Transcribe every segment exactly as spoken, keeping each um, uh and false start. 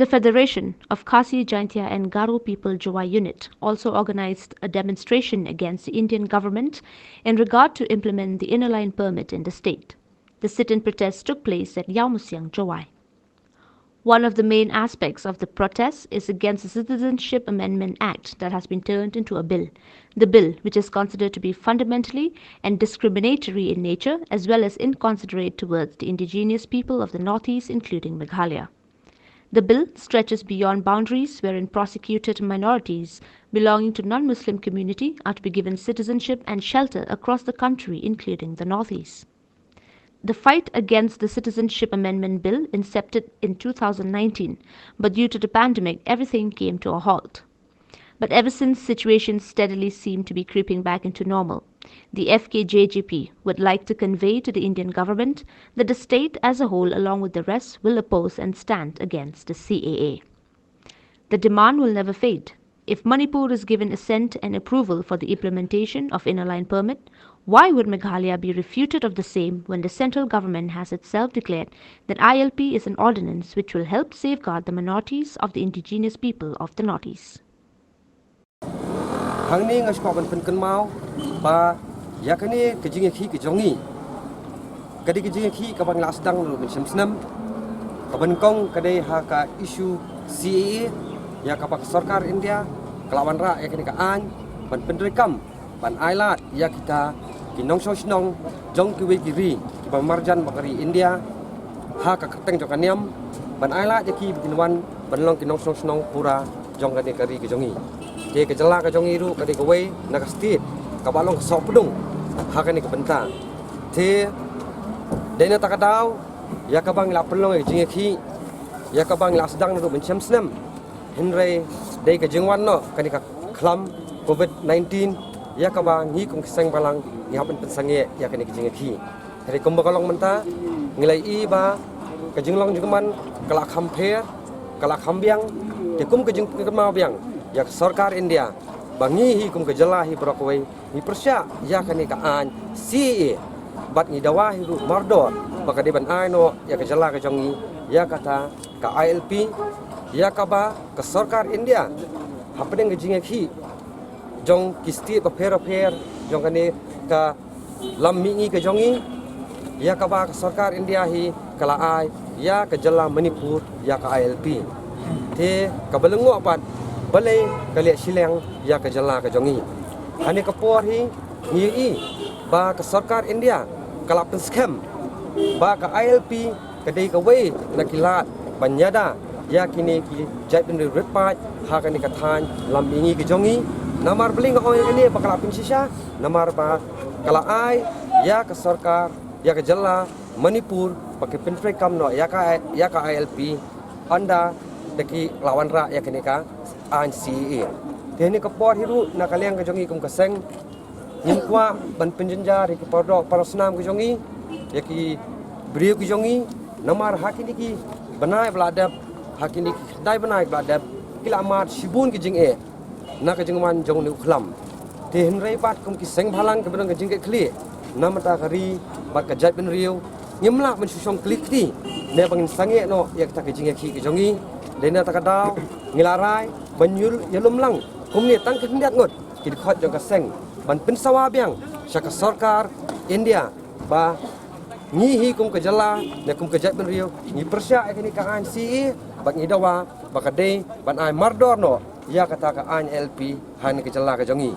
The Federation of Khasi, Jaintia and Garo People Jowai Unit also organized a demonstration against the Indian government in regard to implement the Inner Line Permit in the state. The sit-in protest took place at Ïawmusiang, Jowai. One of the main aspects of the protest is against the Citizenship Amendment Act that has been turned into a bill. The bill, which is considered to be fundamentally and discriminatory in nature, as well as inconsiderate towards the indigenous people of the Northeast, including Meghalaya. The bill stretches beyond boundaries wherein prosecuted minorities belonging to non-Muslim community are to be given citizenship and shelter across the country, including the Northeast. The fight against the Citizenship Amendment Bill incepted in two thousand nineteen, but due to the pandemic, everything came to a halt. But ever since, situations steadily seem to be creeping back into normal. The F K J G P would like to convey to the Indian government that the state as a whole, along with the rest, will oppose and stand against the C A A. The demand will never fade. If Manipur is given assent and approval for the implementation of Inner Line Permit, why would Meghalaya be refuted of the same when the central government has itself declared that I L P is an ordinance which will help safeguard the minorities of the indigenous people of the Northeast? Hangne nga sngewbha ban pynkynmaw ba ïa kane ka jingïakhih ka jong ngi ka dei ka jingïakhih kaba ngi la sdang naduh mynshem snem. Kaba nyngkong ka dei ha ka issue C A A, ïa kaba ka sorkar India ka la wanrah ïa kane ka aiñ ban pyntreikam ban ailad ïa kita ki nongshong shnong jong kiwei ki ri kiba marjan bad ka ri India ha ka kyrteng jong ka niam ban ailad ïa ki ba kin wan ban long ki nongshong shnong pura jong kane ka ri ka jong ngi. Te ka jylla ka jong ngi ruh ka dei kawei na ka state kaba long ka sohpdung ha kane ka bynta. Te dei na kata ka daw ïa kaba ngi la pynlong ïa ka jingïakhih, ïa kaba ngi la sdang naduh mynshem snem. Hynrei dei ka jingwan noh kane ka khlam covid nineteen ïa kaba ngi kum ki seng bhalang ngi hap ban pynsangeh ïa kane ka jingïakhih. Hynrei kumba ka long mynta ngi la ïohi ba ka jinglong jingman ka la kham pher, ka la kham biang. Te kum ka jingpynkynmaw biang ïa ka sorkar India ba ngi hi kum ka jylla hi baroh kawei ngi pyrshah ïa kane ka aiñ C A A bad ngi dawa hi ruh mardor ba ka dei ban ai noh ïa ka jylla ka jong ngi ïa kata ka I L P, ïa kaba ka sorkar India hapdeng ka jingïakhih jong ki state bapher bapher jong kane ka lam mihngi ka jong ngi, ïa kaba ka sorkar India hi ka la ai ïa ka jylla Manipur ïa ka I L P. Te kaba lyngngoh pat balei ka leh shiliang ïa ka jylla ka jong ngi. Hane ka por hi ngi ïohi ba ka sorkar India ka la pynskhem ba ka I L P ka dei kawei na ki lad ban ïada ïa kine ki jaitbynriew rit paid ha kane ka thaiñ lam mihngi ka jong ngi. Namar balei nga ong ïa kane ba ka la pynshisha? Namar ba ka la ai ïa ka sorkar, ïa ka jylla Manipur ba ki pyntreikam noh ïa ka, ïa ka I L P ynda da ki la wanrah ïa kane ka aiñ C A A. Te hane ka por hi ruh na ka liang ka jong ngi kum ka seng ngim kwah ban pynjynjar ïa ki para doh para snam ki jong ngi, ïa ki briew ki jong ngi. Namar ha kine ki bnai ba la dep, ha kine ki khyndai bnai ba la dep ki la mad shibun ki jingeh na ka jingwan jong une u khlam. Te hynrei pat kum ki seng bhalang kiba don ka jingkitkhlieh na ka bynta ka ri bad ka jaitbynriew, ngim lah ban shu shong kli kti ne ba ngin sangeh noh ïa kata ka jingïakhih ka jong ngi. Dei na kata ka daw ngi la rai ban ïalum lang kumne tang ka khyndiat ngut ki dkhot jong ka seng ban pynsawa biang sha ka sorkar India ba ngi hi kum ka jylla ne kum ka jaitbynriew ngi pyrshah ïa kane ka aiñ C A A bad ngi dawa ba ka dei ban ai mardor noh ïa kata ka aiñ I L P ha kane ka jylla ka jong ngi.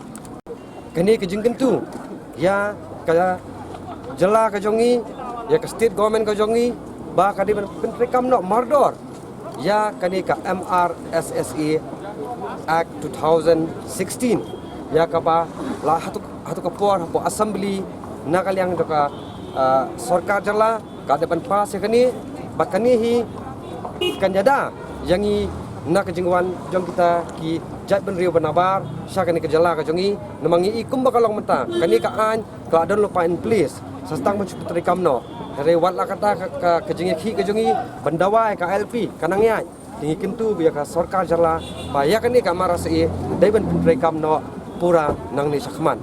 Kane ka jingkyntu ïa ka jylla ka jong ngi, ïa ka state government ka jong ngi ba ka dei ban pyntreikam noh mardor ïa kane ka M R S S A Act two thousand sixteen, ïa kaba la hato, hato ka por hapoh assembly na ka liang jong ka, ah, sorkar jylla ka dei ban pass ïa kane. Bad kane hi kan ïada ïa ngi na ka jingwan jong kita ki jaitbynriew ba nabar sha kane ka jylla ka jong ngi. Namar ngi i kumba ka long mynta kane ka aiñ ka la don lypa in place, sa sdang ban shu pyntreikam noh. Hynrei wat la kata ka, ka, ka jingïakhih ka jong ngi ban dawa ïa ka I L P ka nang ïaid. Te ngi kyntu ïa ka sorkar jylla ba ïa kane ka M R S S A dei ban pyntreikam noh pura nangne shakhmat.